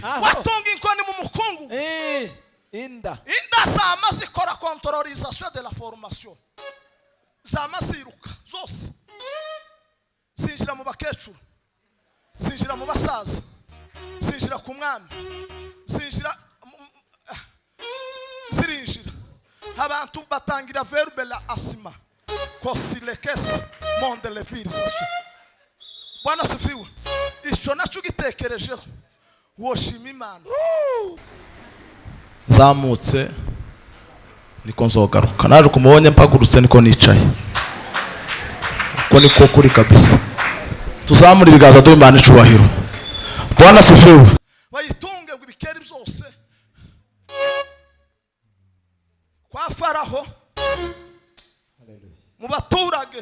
Watunga inkoni mu mukungu. Inda. Inda zama zikora contrôlisation de la formation, zama ziruka zose, zinjira mu bakecuru, zinjira mu basaza, zinjira ku mwami, zinjira zirinjira abantu batangira verbe la asima kosilekesi monde levirisation. Bwana sifiwe. Icyo nacyo ugitekerejeho woshima Imana. Zamutse niko nzogaruka, naje kumubonye mpagurutse niko nicaye, uko niko kuri kabisa. Tuzamura ibiganza duhe Imana icubahiro. Bwana sifiwe. Bayitunge ngo ibikeri byose kwa Faraho, mu baturage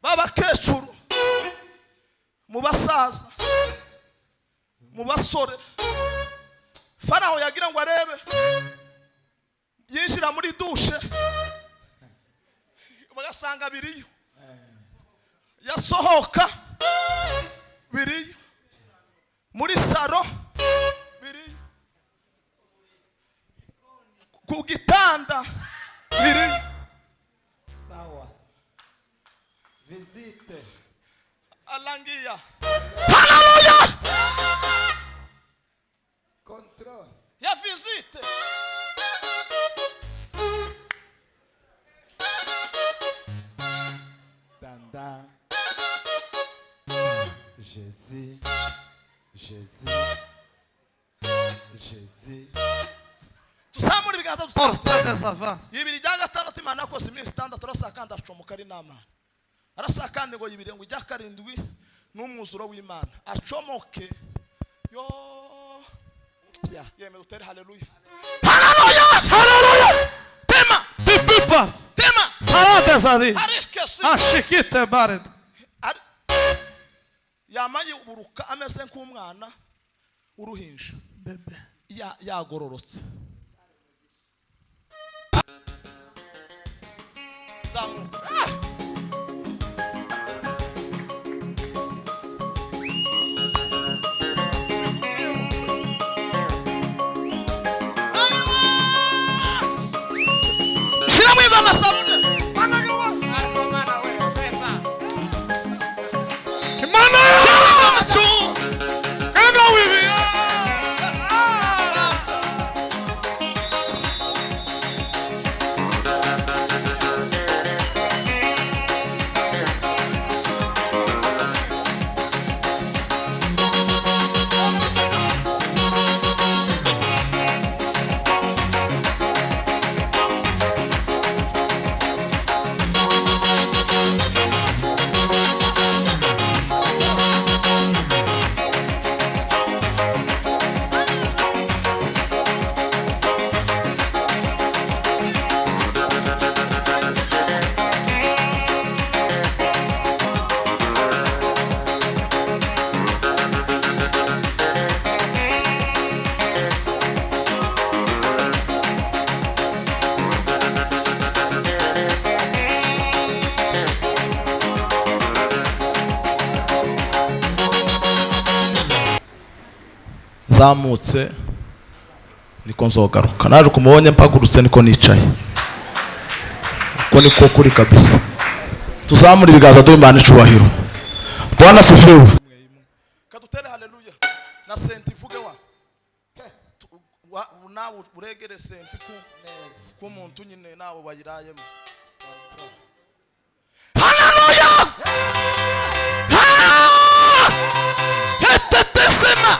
b'abakecuru, mu basaza, mu basore. Faraho yagira ngo arebe, yinjira muri dushe bagasanga biriyo, yasohoka biriyo, muri saro biriyo, ku gitanda biriyo. Sawa. Visite. Alangiya. Haleluya. Control. Ya visite. Danda. Jésus. Jésus. Jésus. Tuzamura ibiganza. Porte des avances. Ibiri rya gatandatu Imana yakoze iminsi 6, arasa kandi acomoka ari n'amana, arasa kandi ngo yibiri ngo ijya karindwi n'umwuzuro w'Imana acomoke yo. Pia. Yemeza utere haleluya, haleluya, haleluya. Tema. Pipipas. Tema. Parades ali. Arikesi. Ashikite bared. Yama yuburuka ameze nk'umwana w'uruhinja. Bebe. Yagororotse. Zamuka. Shiramo ingoma sabune. Imana yacu. Kanga wibi. Zamutse niko nzogaruka, naje kumubonye mpagurutse niko nicaye, uko niko kuri kabisa. Tuzamura ibiganza duhe Imana icubahiro. Bwana sifiwe. Kadutere haleluya na senti ivuge wa nawe uregere senti ku Neza. K'umuntu nyine nawe bayirayemo. Control. Haleluya. Etetesema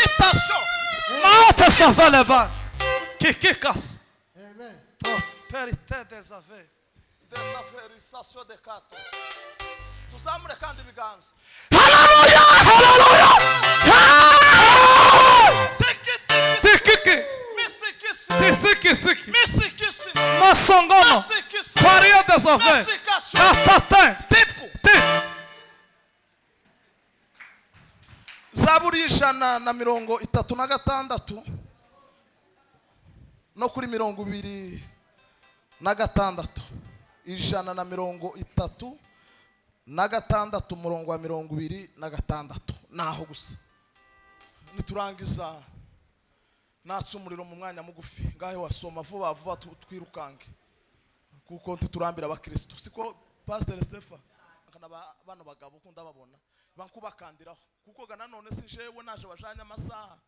itasho. Mate savaleba. Kikikas. Amen. Perite des ave. Desaferisation de quatre. Tuzamure kandi ibiganza. Haleluya, haleluya. Tiki. Tikiki. Misikisi. Tisiki siki. Misikisi. Masongono. Misikisi. Paria des ave. Misikasio. Katate. Tipu. Ti. Zaburi 136 no kuri 26, 136 umurongo wa 26, naho gusa. Niturangiza natse umuriro mu mwanya mugufi. Ngahe wasoma vuba vuba, twirukange kuko ntiturambira abakristo, siko Pastor Stephen? Akana bano bagabo ko ndababona bankubakandiraho, kuko ga nanone si jewe naje bajanye amasaha,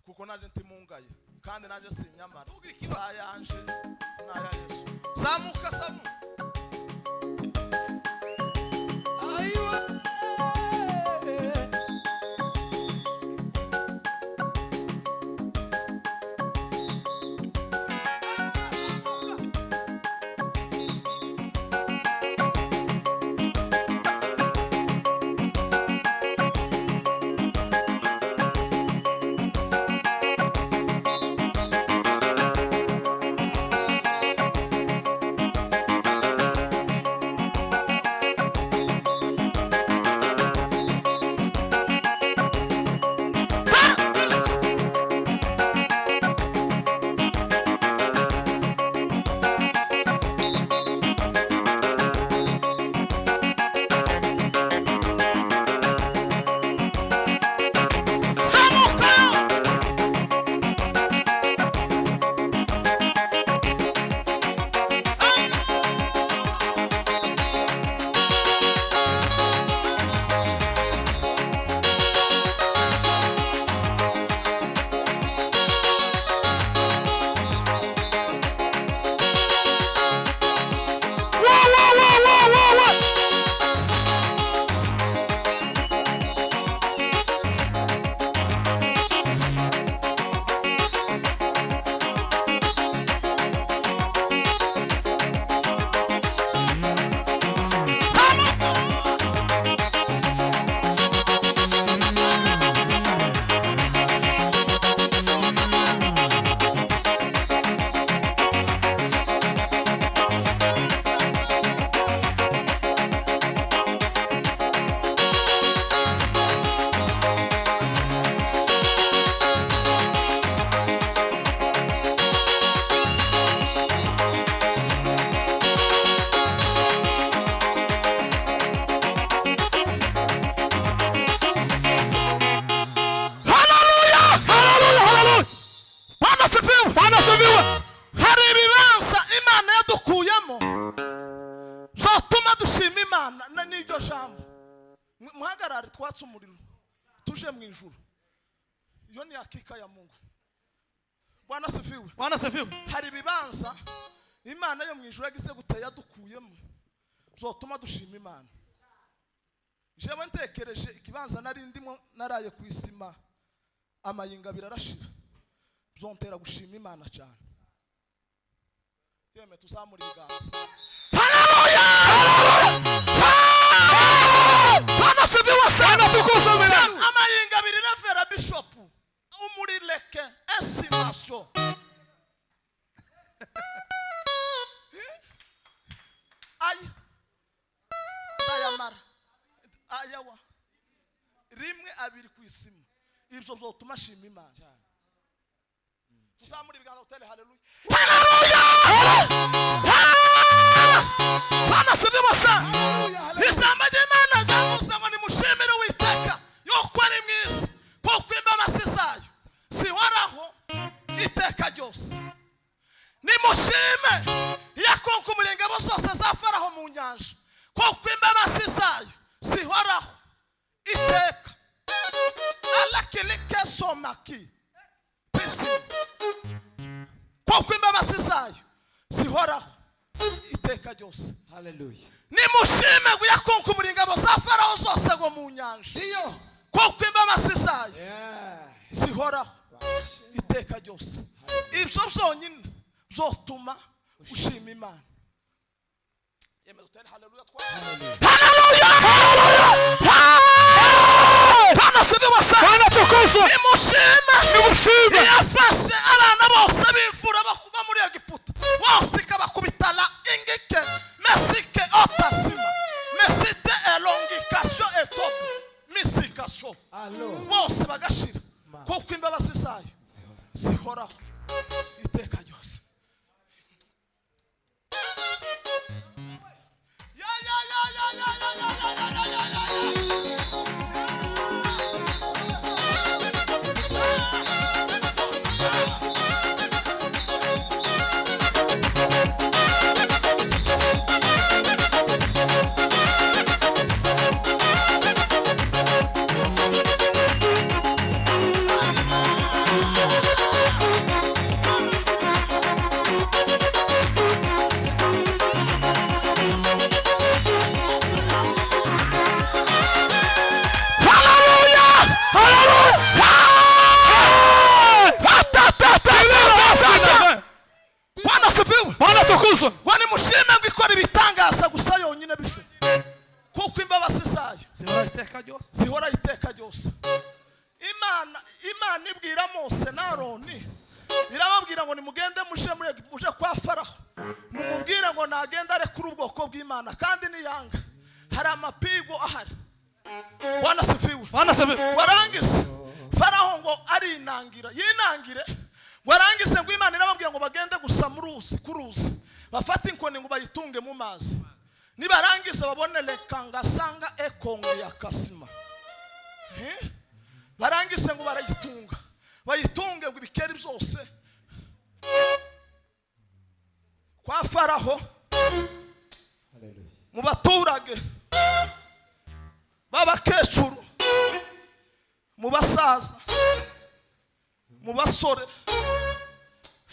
kuko naje ntimungaye kandi naje sinyamara. Sayanje naya Yesu. Zamuka samu. Aiwa. Zamuka. Wa wa wa wa wa wa. Haleluya! Haleluya! Haleluya! Bwana sifiwe. Bwana asifiwe. Hari ibibanza Imana yadukuyemo zotuma dushima Imana n'iryo jambo. Muhagarare twatse umuriro tuje mu ijuru. Iyo ni hakika ya Mungu. Bwana sifiwe. Bwana asifiwe. Hari ibibanza Imana yo mu ijuru yagize gute? Yadukuyemo, zotuma dushima Imana. Jewe ntekereje ikibanza nari ndimo, naraye ku isima amayinga abiri arashira, zontera gushima Imana cyane. Yeme tuzamura ibiganza. Haleluya! Haleluya! Bwana sifiwe sana. Tukuze milele. Amayinga abiri, Reverend Bishop umurileke estimation aya ndayamara ayawa rimwe abiri ku isima. Ibyo byotuma ashima Imana. Tuzamura ibiganza utere haleluya. Bwana sifiwe sana. Ijambo ry'Imana ryavuze ngo nimushimire Uwiteka yuko ari mwiza, kuko imbabazi zayo zihoraho iteka ryose. Nimushime yakunkumura ingabo zose za Faraho mu nyanja, kuko imbabazi zayo zihoraho iteka. Alakilike pisi, kuko imbabazi zayo zihoraho iteka ryose. Haleluya. Nimushime yakunkumura ingabo za Faraho zose ngo mu nyanja, Ndiyo. kuko imbabazi zayo Yeah. zihoraho iteka ryose. Ibyo byonyine byotuma ushima Imana. Yemeza utere haleluya twa. Haleluya! Haleluya! Bwana sifiwe sana. Bwana tukuzwe. Nimushime. Nimushime. Yafashe abana bose b'imfura bo muri Egiputa bose, ikabakubita la ingike mesike otasima mesite elongikasyo etobu misikasyo. Alo. Bose bagashira, Ma. kuko imbabazi zayo zihoraho iteka ryose. Ya ya ya ya ya ya ya ya ya ya ya ya. Tukuzwe. Ngo nimushime ngo ikora ibitangaza gusa yonyine bisho, kuko imbabazi zayo Zihora iteka ryose. Zihora iteka ryose. Imana ibwira Mose na Aroni, irababwira ngo nimugende muje muri muje kwa Faraho, mumubwire ngo nagenda arekure ubwoko bw'Imana, kandi niyanga hari amapigo ahari. Bwana sifiwe. Bwana asifiwe. Warangize Faraho ngo arinangira, yinangire. Warangize ngo Imana irababwira ngo bagende gusa mu ruzi, ku ruzi, bafate inkoni ngo bayitunge mu mazi, nibarangiza babone lekangasanga ekongo ya kasima. Eh? Barangize ngo barayitunga, bayitunge ngo ibikeri byose kwa Faraho, mu baturage b'abakecuru, mu basaza, mu basore.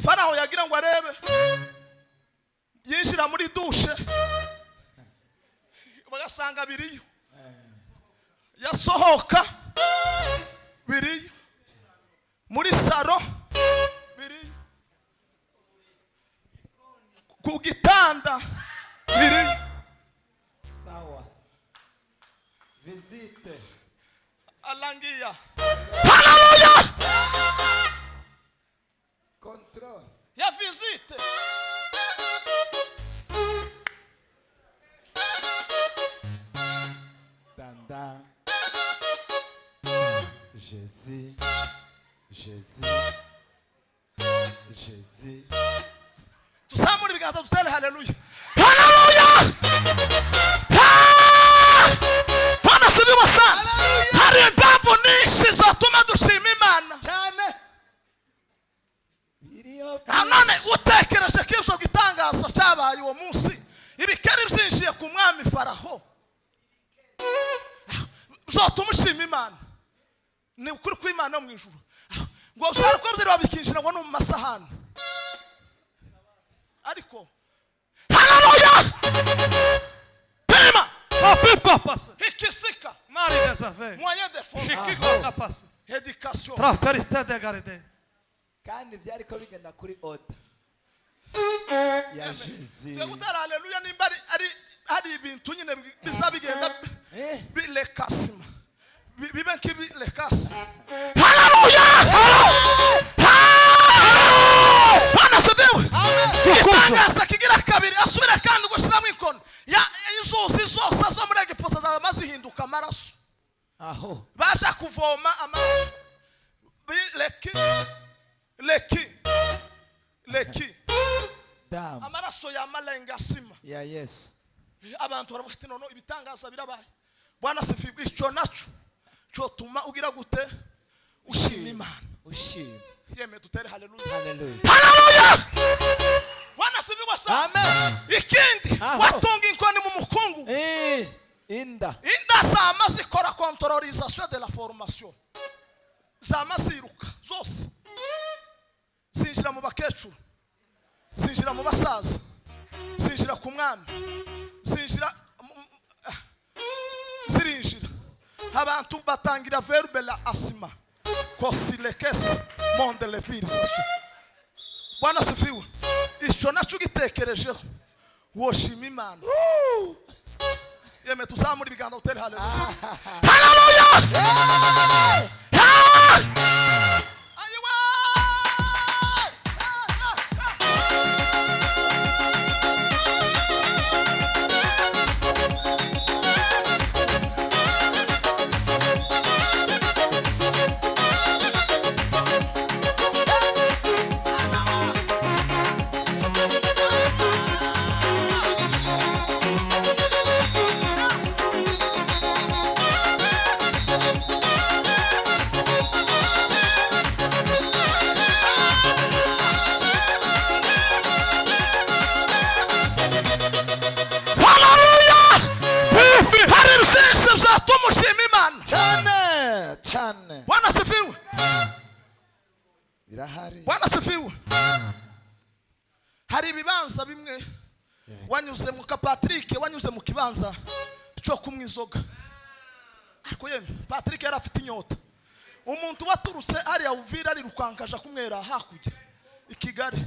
Faraho yagira ngo arebe, yinjira muri douche bagasanga biriyo, yasohoka biriyo, muri salon biriyo, ku gitanda biriyo. Sawa. Visite. Alangiya, haleluya. Control. Ya visite. Danda. Jésus. Jésus. Jésus. Tuzamure ibiganza, dutere haleluya, haleluya. Ah! Bwana asifiwe sana. Hari impamvu nyinshi zatuma dushima Imana. Cyane. Biriyo. Ah, none utekereje ko ibyo gitangaza cyabaye uwo munsi, ibikeri byinjiye ku mwami Faraho, byotuma ushima Imana? Ni ukuri kw'Imana yo mu ijuru. Ah, ngo byari ko byari babikinjira ngo no mu masahani, ariko haleluya, pima. Papipa passa. Ikisika. Mari dessa vez. Moyen de formation, Shikiko kapasa. education. Prosperité de garde. Kandi byari ko bigenda kuri order ya Jésus. Tugiye gutera haleluya nimba ari hari ibintu nyine biza bigenda Eh? bilekasima, bibe nk'ibilekasi. Haleluya! Bwana asifiwe. Igitangaza kigira kabiri, asubire kandi gushyiramo ikono ya inzuzi zose zo muri Egiputa zaba zihinduka amaraso. Aho. Baje kuvoma amaraso. Leki leki leki. Damu. Amaraso ya malengasima. Ya Yesu. Abantu baravuga ati noneho ibitangaza birabaye. Bwana sifiwe. Icyo naco cyotuma ugira gute? Ushima Imana. Ushima. Yeme, dutere haleluya. Hallelujah. Haleluya! Bwana sifiwe sana. Amen. Ikindi, Aho. watunga inkoni mu mukungu. Eh, inda. Inda zama zikora contrôlisation de la formation, zama ziruka zose, zinjira mu bakecuru, zinjira mu basaza, zinjira ku mwami, zinjira ah, zirinjira. Abantu batangira verbe la asima kosilekesi monde levirisation. Bwana sifiwe. Icyo nacyo ugitekerejeho woshima Imana. Yeme, tuzamura ibiganza, utere haleluya, haleluya. Ah! Ayiwa! Ah, ah, ah. Haleluya! Hari byinshi byatuma ushima Imana. Cyane. Cyane. Bwana sifiwe. Birahari. Bwana sifiwe. Hari ibibanza bimwe wanyuze mu ka Patrick, wanyuze mu kibanza cyo kunywa inzoga, ariko yemwe Patrick yari afite inyota. Umuntu waturutse hariya Uvira arirukanka aja kunywera hakurya i Kigali,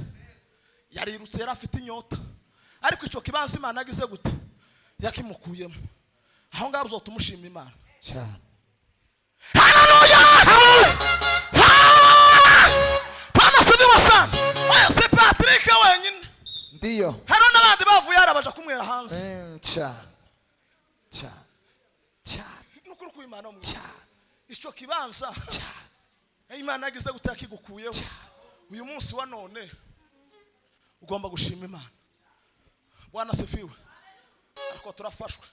yarirutse, yari afite inyota. Ariko icyo kibanza Imana yagize gute? Yakimukuyemo. Aho ngaho uzotuma ushima Imana. Cyane. Haleluya! Bwana asifiwe sana. Oya, si Patrick wenyine. Ndiyo. Hariho n'abandi bavuye hariya baja kunywera hanze. Cyane cyane cyane. Ni ukuri kw'Imana mu ijuru. Cyane. Icyo kibanza Cyane. Imana yagize gute? Yakigukuyeho. Uyu munsi wa none ugomba gushima Imana. Bwana asifiwe. Ariko turafashwe.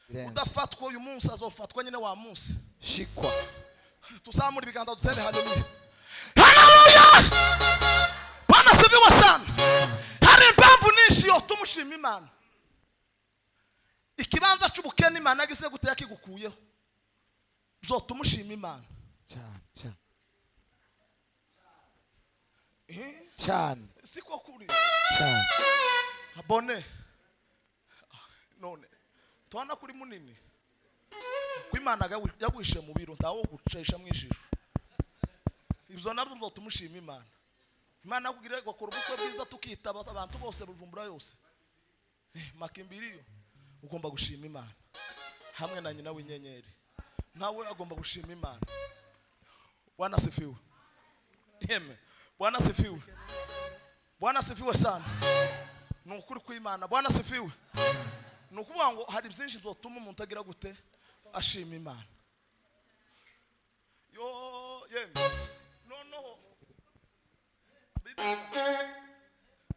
Birenze. Udafatwa uyu munsi azofatwa nyine wa munsi. Shikwa. Tuzamura ibiganza, dutere haleluya, haleluya! Bwana asifiwe sana. Hari impamvu nyinshi yo tumushima Imana. Ikibanza cy'ubukene Imana yagize gute? Yakigukuyeho. Uzotuma ushima Imana. Cyane cyane. Eh, Cyane. siko kuri? Cyane. Abone none tubona kuri munini ko Imana yaguhishe mu biro, ntawo gucisha mu ijisho. Ibyo nabyo bizotuma ushima Imana. Imana yakubwira gakora ubukwe bwiza, tukitaba abantu bose, Bujumbura yose. Makimbiriyo ugomba gushima Imana hamwe na nyina w'inyenyeri, nawe agomba gushima Imana. Bwana asifiwe. Yeme, Bwana asifiwe. Bwana asifiwe sana. Ni ukuri kw'Imana. Bwana asifiwe. Ni ukuvuga ngo hari byinshi byotuma umuntu agira gute? Ashima Imana. Yo yeme, noneho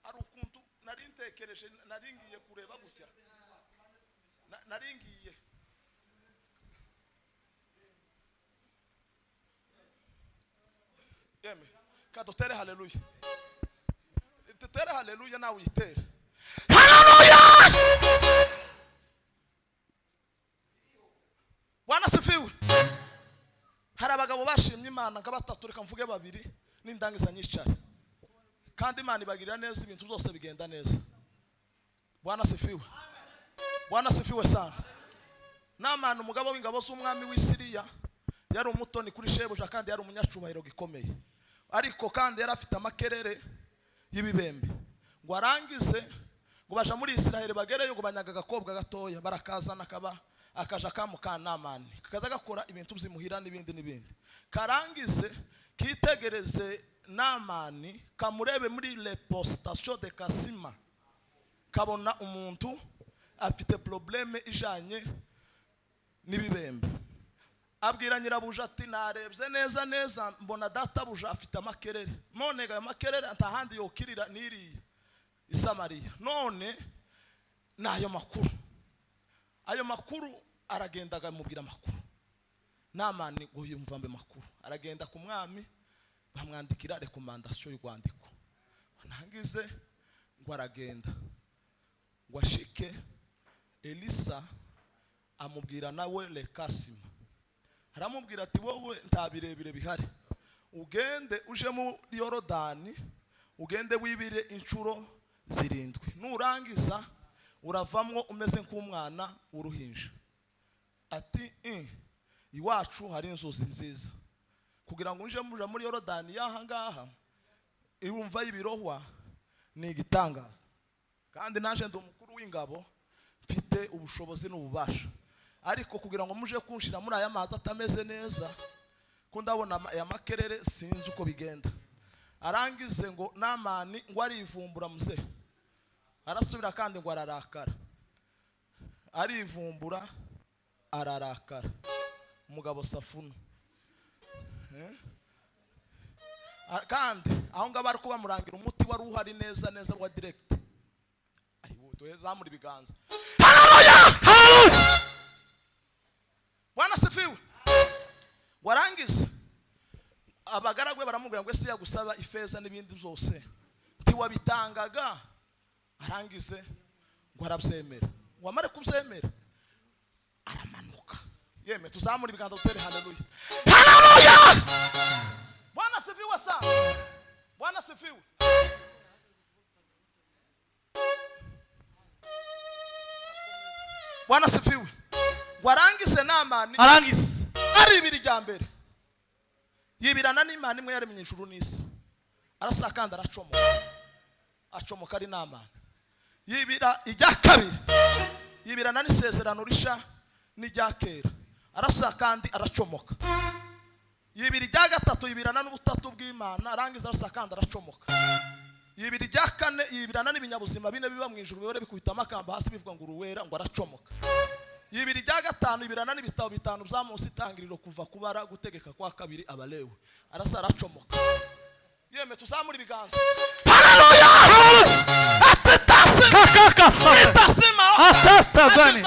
hari ukuntu nari ntekereje, nari ngiye kureba gutya. Nari ngiye, yeme, kadutere haleluya, dutere haleluya, nawe uyitere haleluya. Bwana asifiwe. Hari abagabo bashimye Imana nka batatu, reka mvuge babiri n'indangiza nyicare. Kandi Imana ibagirira neza, ibintu byose bigenda neza. Bwana asifiwe. Bwana asifiwe sana. Namani, umugabo w'ingabo z'umwami w'i Siriya, yari umutoni kuri shebuja kandi yari umunyacubahiro gikomeye, ariko kandi yari afite amakerere y'ibibembe. Ngo arangize, ngo baja muri Isiraheli, bagereyo ngo banyaga agakobwa gatoya, barakazana, kaba akaja kamuka Namani, kakaza gakora ibintu by'imuhira n'ibindi n'ibindi. Karangize kitegereze Namani, kamurebe muri repostation de kasima, kabona umuntu afite problème ijanye n'ibibembe. Abwira nyirabuja ati: "Narebye neza neza, mbona databuja afite amakerere. None ayo makerere nta handi yokirira n'iriya i Samariya." None ni ayo makuru, ayo makuru aragenda akamubwira amakuru. Namani ngo yumva mbe makuru, aragenda ku mwami, bamwandikira recommandation y'urwandiko. Nangize ngo aragenda, ngo ashike, Elisa amubwira nawe rekasima, aramubwira ati: "Wowe nta birebire bihari, ugende uje muri Yorodani, ugende wibire inshuro 7, nurangiza uravamwo umeze nk'umwana w'uruhinja." Ati: Iwacu hari inzuzi nziza, kugira ngo uje muja muri Yorodani y'aha ngaha irumva y'ibirohwa ni igitangaza, kandi naje ndi umukuru w'ingabo, mfite ubushobozi n'ububasha, ariko kugira ngo muje kunshira muri aya mazi atameze neza, ko ndabona aya makerere, sinzi uko bigenda." Arangize ngo Namani ngo arivumbura muze, arasubira kandi ngo ararakara, arivumbura, ararakara umugabo Safuna. Eh? Kandi aho ngaho bari kubamurangira umuti wari uhari neza neza wa direct. Zamura ibiganza, haleluya, haleluya! Bwana asifiwe. Warangiza abagaragu be baramubwira ngo: "Ese yagusaba ifeza n'ibindi byose ntiwabitangaga?" Arangize ngo arabyemera. Ngo amare kubyemera, aramanuka. Yeme, tuzamura ibiganza, dutere haleluya, haleluya! Bwana asifiwe sana. Bwana asifiwe. Bwana asifiwe. Ngo arangize Namani Arangize. ari ibiri rya mbere, yibirana n'Imana imwe yaremye ijuru n'isi, arasakanda, aracomoka, acomoka ari Namani. Yibira ijya kabiri, yibirana n'isezerano risha n'ijya kera, arasa kandi aracomoka. Yibira ijya gatatu, yibirana n'ubutatu bw'Imana, arangiza arasa kandi aracomoka. Yibira ijya kane, yibirana n'ibinyabuzima bine biba mu ijuru bihora bikubita amakamba hasi bivuga ngo uruwera, ngo aracomoka. Yibira ijya gatanu, yibirana n'ibitabo bitanu bya Mose, itangiriro kuva kubara gutegeka kwa kabiri Abalewi, arasa aracomoka. Yeme tuzamura ibiganza. Haleluya! Kakaka Atata bani.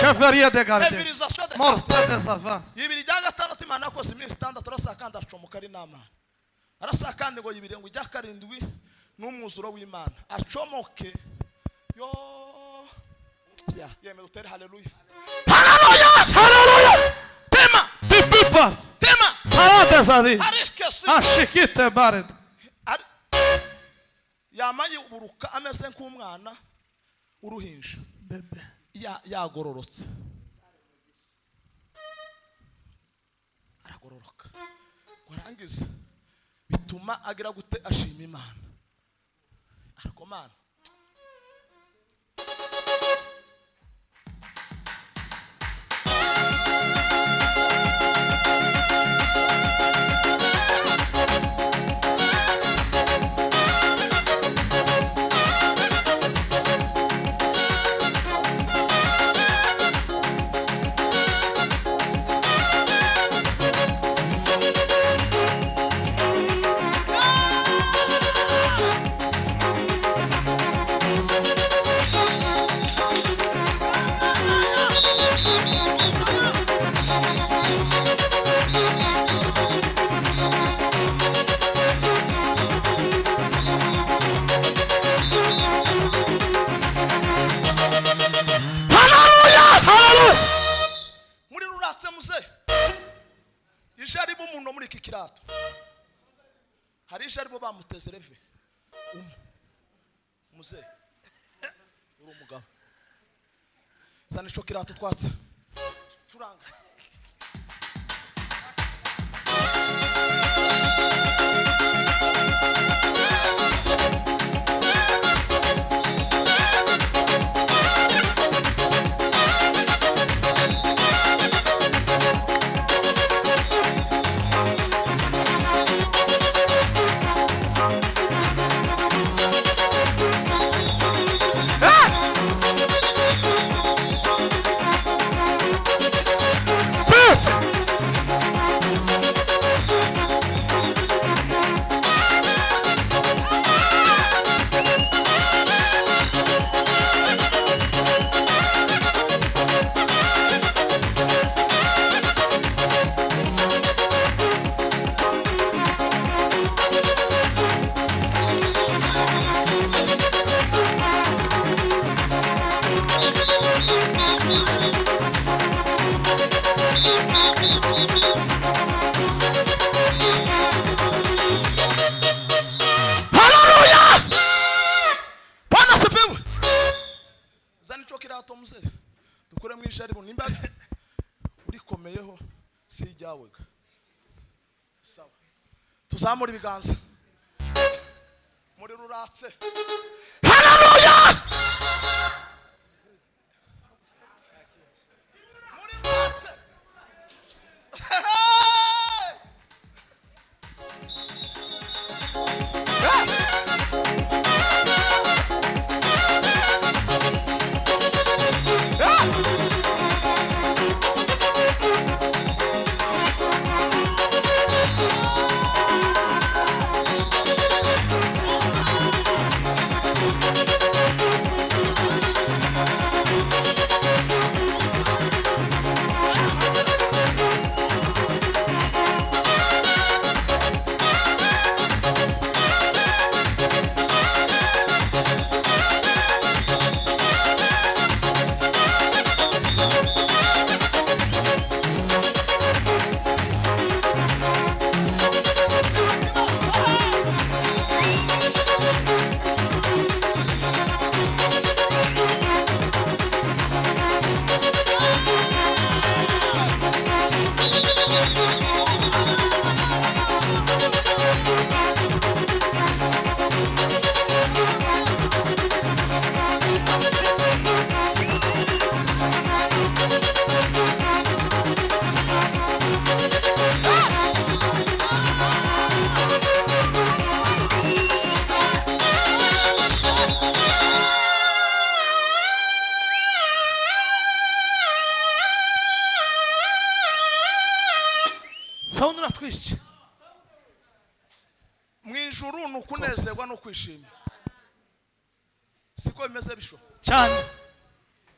Cheferia de garde. Morte des avances. Yibiri ijya gatandatu, Imana yakoze iminsi itandatu, arasa kandi acomoka ari n'Amana. Arasa kandi ngo yibire ngo ijya karindwi n'umwuzuro w'Imana acomoke. Yo yeme dutere haleluya. Haleluya! Haleluya! Tema! Pipipas. Tema! Parades ali. Arikesi. Ashikite bared. Yama yuburuka ameze nk'umwana uruhinja. Bebe. Yagororotse. Aragororoka. Warangiza bituma agira gute ashima Imana. Ariko Mana hari ijaribo bamuteze reve muze uri umugabo zana ico kirato twatse curanga. Urikomeyeho si ijyawe sawa. Tuzamura ibiganza muri ruratse. Haleluya! Muri ruratse. Baratwishe. Mu ijuru ni ukunezerwa no kwishima. Siko bimeze bisho? Cyane.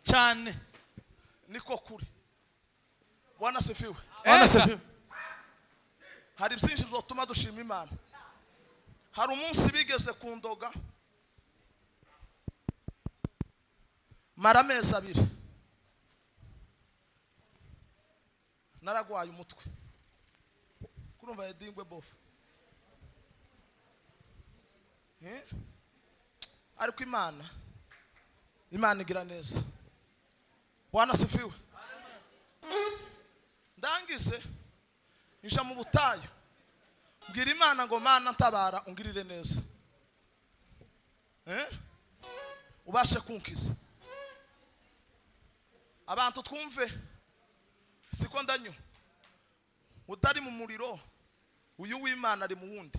Cyane. Niko kuri. Bwana sifiwe. Bwana sifiwe. Hari byinshi bizotuma dushima Imana. Hari umunsi bigeze kundoga mara amezi abiri naragwaye umutwe kurumva yedingwe bofu ariko Imana igira neza. Bwana sifiwe. Ndangize nja mu butayu mbwira Imana ngo Mana ntabara ungirire neza ubashe kunkiza. Abantu twumve siko ndanyu utari mu muriro uyu w'Imana ari mu wundi.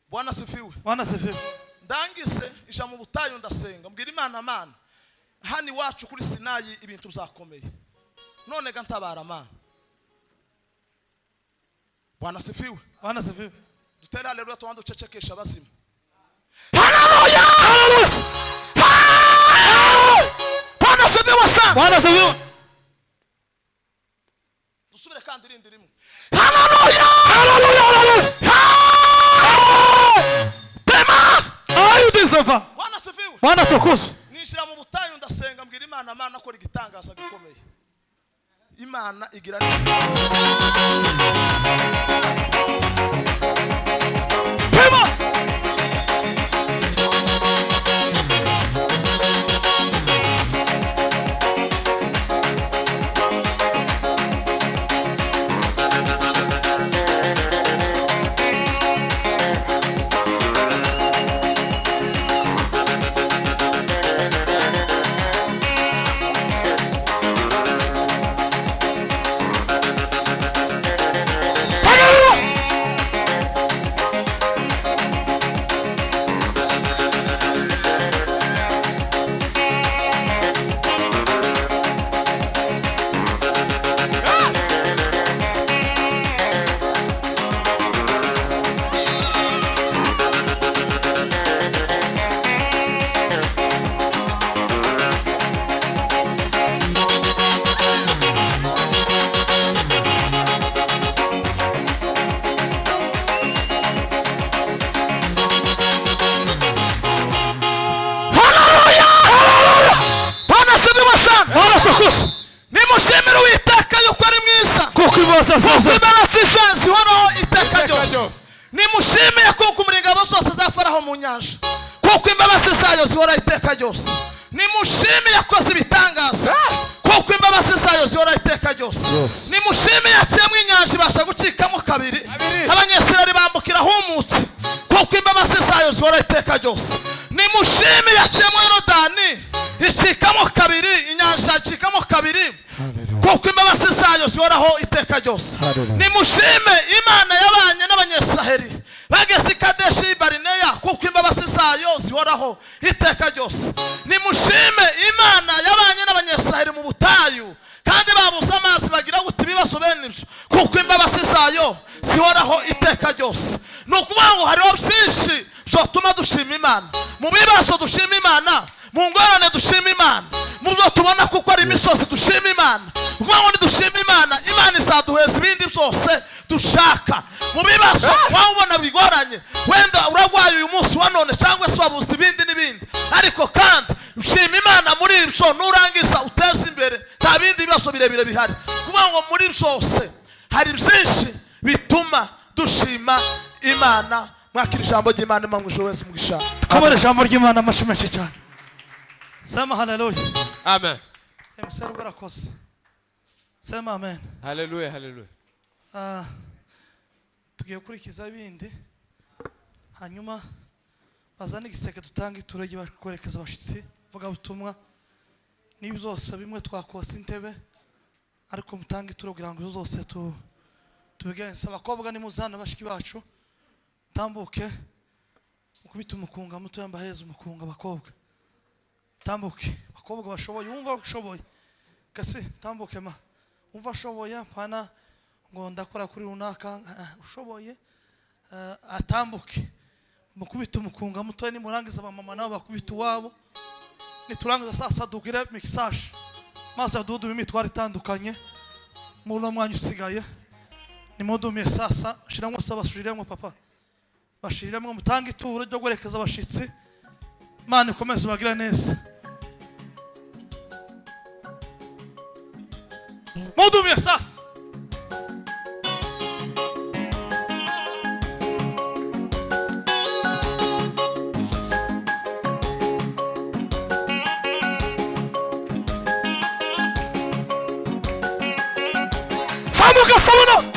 Bwana sifiwe. Bwana sifiwe. Ndangise nja mu butayu ndasenga mbwira Imana Mana hani wacu kuri Sinayi ibintu byakomeye none ga ntabara Mana. Bwana sifiwe. Bwana sifiwe. Dutere haleluya tubanze ducecekesha abazima. Haleluya! Haleluya! Bwana sifiwe sana. Bwana sifiwe. Dusubire kandi irindi rimwe. Haleluya! Haleluya! Haleluya! Tema! Ayi bizova. Bwana sifiwe. Bwana tukuzwe. Ninjira mu butayu ndasenga mbwira Imana Mana akora igitangaza gikomeye. Imana igira neza. Tema! Nimushimire Uwiteka yuko ari mwiza kuko imbabazi zihoraho iteka ryose. Nimushimire kuko umuringabo zose za Faraho mu nyanja kuko imbabazi zayo zihoraho iteka ryose. Nimushimire yakoze ibitangaza kuko imbabazi zayo zihoraho iteka ryose. Nimushimire yaciyemo inyanja ibasha gucikamo kabiri Abanyesirayeli bambukira humutse kuko imbabazi zayo zihoraho iteka ryose. Nimushimire yaciyemo Yorodani icikamo kabiri inyanja icikamo kabiri kuko imbabazi zayo zihoraho iteka ryose. Nimushime Imana yabanye n'Abanyesirayeli bageze i Kadeshi Barineya kuko imbabazi zayo zihoraho iteka ryose. Nimushime Imana yabanye n'Abanyesirayeli mu butayu kandi babuze amazi bagira guti ibibazo bene ibyo kuko imbabazi zayo zihoraho iteka ryose. Ni ukuvuga ngo hariho byinshi byotuma dushima Imana. Mu bibazo dushima Imana, mu ngorane dushima Imana, mu byo tubona kuko ari imisozi dushima Imana. Kuvuga ngo nidushima Imana, Imana izaduheza ibindi byose dushaka. Mu bibazo wabona bigoranye, wenda uragwaye uyu munsi wa none cyangwa se wabuze ibindi n'ibindi, ariko kandi ushima Imana muri ibyo nurangiza uteze imbere, nta bindi bibazo birebire bihari. Kuvuga ngo muri byose hari byinshi bituma dushima Imana. Mwakira ijambo ry'Imana mu ijuru wese umugisha. Twabare ijambo ry'Imana amashyi menshi cyane. Sema haleluya. Amen. Emusero barakoze. Sema amen. Haleluya, haleluya. Tugiye gukurikiza ibindi hanyuma bazane igiseke dutanga iturage bakwerekeza abashitsi vuga butumwa niba byose bimwe twakosa intebe ariko mutanga ituro kugira ngo byose tubigenze. Abakobwa nimuzana bashiki bacu tambuke mukubita umukunga muto yambaheza umukunga abakobwa tambuke abakobwa bashoboye wumva ushoboye kasi tambuke ma wumva ashoboye apana Ngo ndakora kuri runaka, ushoboye atambuke, mukubite umukunga mutoya. Nimurangiza, abamama nabo bakubita uwabo. Niturangiza sasa dugire mixage, maze adudume imitwaro itandukanye muri uno mwanya usigaye. Nimudumiye sasa, shiramo se, bashiriremo papa, bashiriremo, mutange ituro ryo guherekeza abashitsi. Imana ikomeze ubagire neza. Mudumiye sasa. Zamuka, sabona.